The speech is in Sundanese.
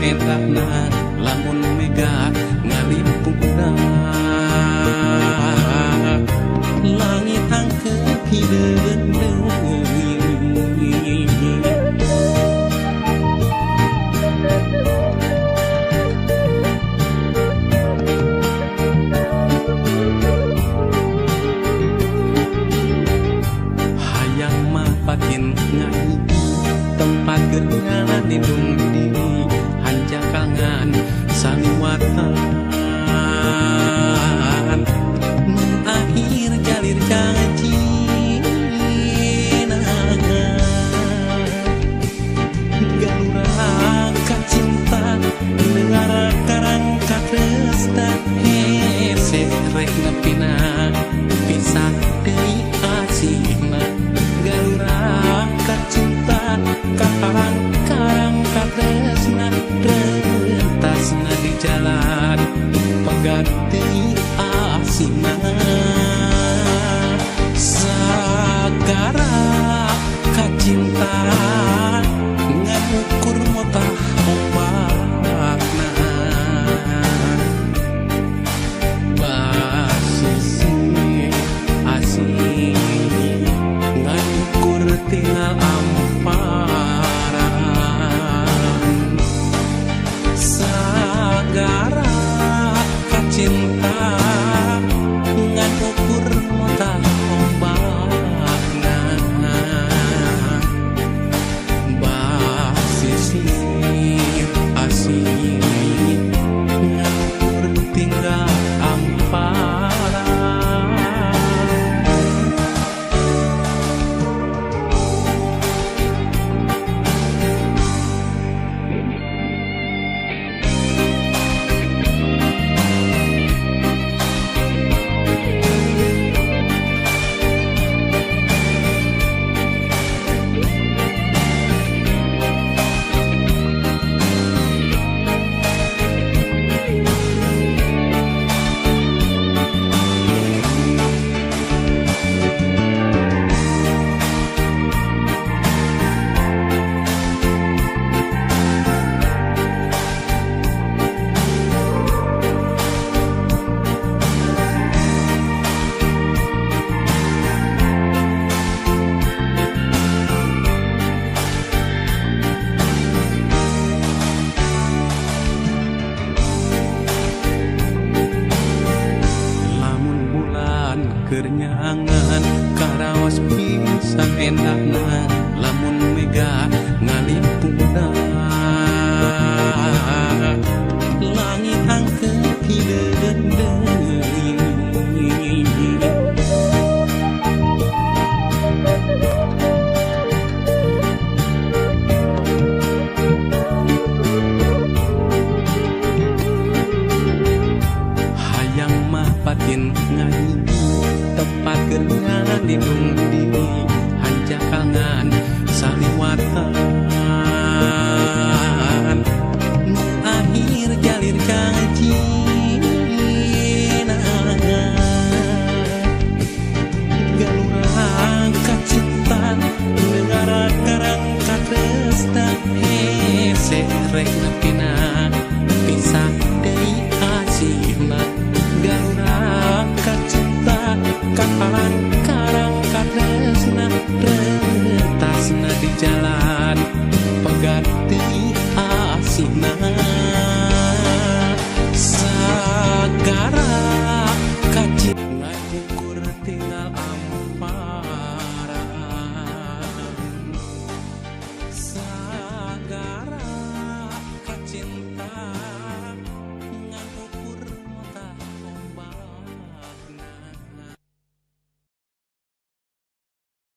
Endahna lamun mega ngalimpung budak langit angkep hideung deui. Hayang mah batin ngaji tempat keur ngalindung diri hanjakangan saliwatan nu akhir jalir janjina galura kacinta negara karang katresta hese rek nepina pisah deui asihna galura kacinta kaharang karang katresna rentasna di jalan pegat deui asihna sagara kacinta ngan ukur motah ombakna basisi asih ngan ukur tinggal amparan sagara kacinta ngan ukur motah ombakna basisi asih ngan ukur tinggal amparan. Nyangan karaos pisan endahna lamun mega ngalimpung budak langit angkep hideung deui. Hayang mah batin ngaji tempat keur ngalindung diri hanjakangan saliwatan nu akhir jalir janjina galura kacinta negara karang katresta hese rek nepina pisah deui asihna galura kacinta kaharang karang katresna rentasna di jalan pegat deui asihna.